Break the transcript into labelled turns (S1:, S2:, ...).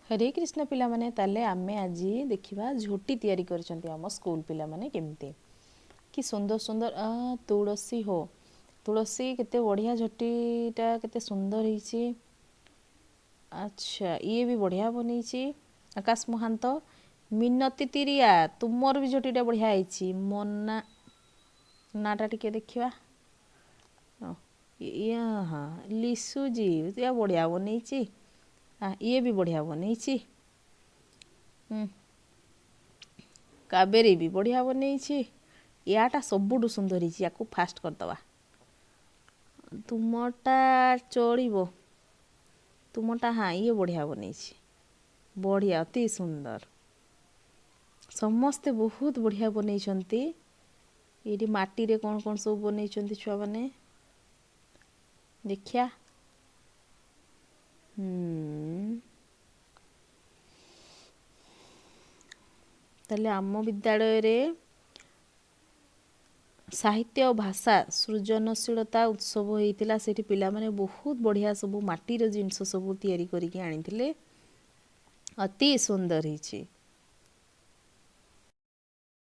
S1: ହରେ କୃଷ୍ଣ ପିଲାମାନେ, ତାହେଲେ ଆମେ ଆଜି ଦେଖିବା ଝୋଟି ତିଆରି କରିଛନ୍ତି ଆମ ସ୍କୁଲ ପିଲାମାନେ କେମିତି। କି ସୁନ୍ଦର ସୁନ୍ଦର ତୁଳସୀ ହୋ ତୁଳସୀ, କେତେ ବଢ଼ିଆ ଝୋଟିଟା, କେତେ ସୁନ୍ଦର ହେଇଛି। ଆଚ୍ଛା, ଇଏ ବି ବଢ଼ିଆ ବନେଇଛି ଆକାଶ ମହାନ୍ତ। ମିନତି ତିରିଆ, ତୁମର ବି ଝୋଟିଟା ବଢ଼ିଆ ହେଇଛି। ମନା ନାଁଟା ଟିକେ ଦେଖିବା। ଇଏ ହଁ ଲିସୁଜି, ଇଏ ବଢ଼ିଆ ବନେଇଛି। ଇଏ ବି ବଢ଼ିଆ ବନେଇଛି। କାବେରୀ ବି ବଢ଼ିଆ ବନେଇଛି। ୟାଟା ସବୁଠୁ ସୁନ୍ଦର ହେଇଛି, ୟାକୁ ଫାଷ୍ଟ କରିଦେବା। ତୁମଟା ଚଳିବ, ତୁମଟା ହଁ, ଇଏ ବଢ଼ିଆ ବନେଇଛି, ବଢ଼ିଆ, ଅତି ସୁନ୍ଦର। ସମସ୍ତେ ବହୁତ ବଢ଼ିଆ ବନେଇଛନ୍ତି। ଏଇଠି ମାଟିରେ କ'ଣ କ'ଣ ସବୁ ବନେଇଛନ୍ତି ଛୁଆମାନେ, ଦେଖିବା। ତାହେଲେ ଆମ ବିଦ୍ୟାଳୟରେ ସାହିତ୍ୟ ଓ ଭାଷା ସୃଜନଶୀଳତା ଉତ୍ସବ ହେଇଥିଲା। ସେଇଠି ପିଲାମାନେ ବହୁତ ବଢ଼ିଆ ସବୁ ମାଟିର ଜିନିଷ ସବୁ ତିଆରି କରିକି ଆଣିଥିଲେ। ଅତି ସୁନ୍ଦର ହେଇଛି।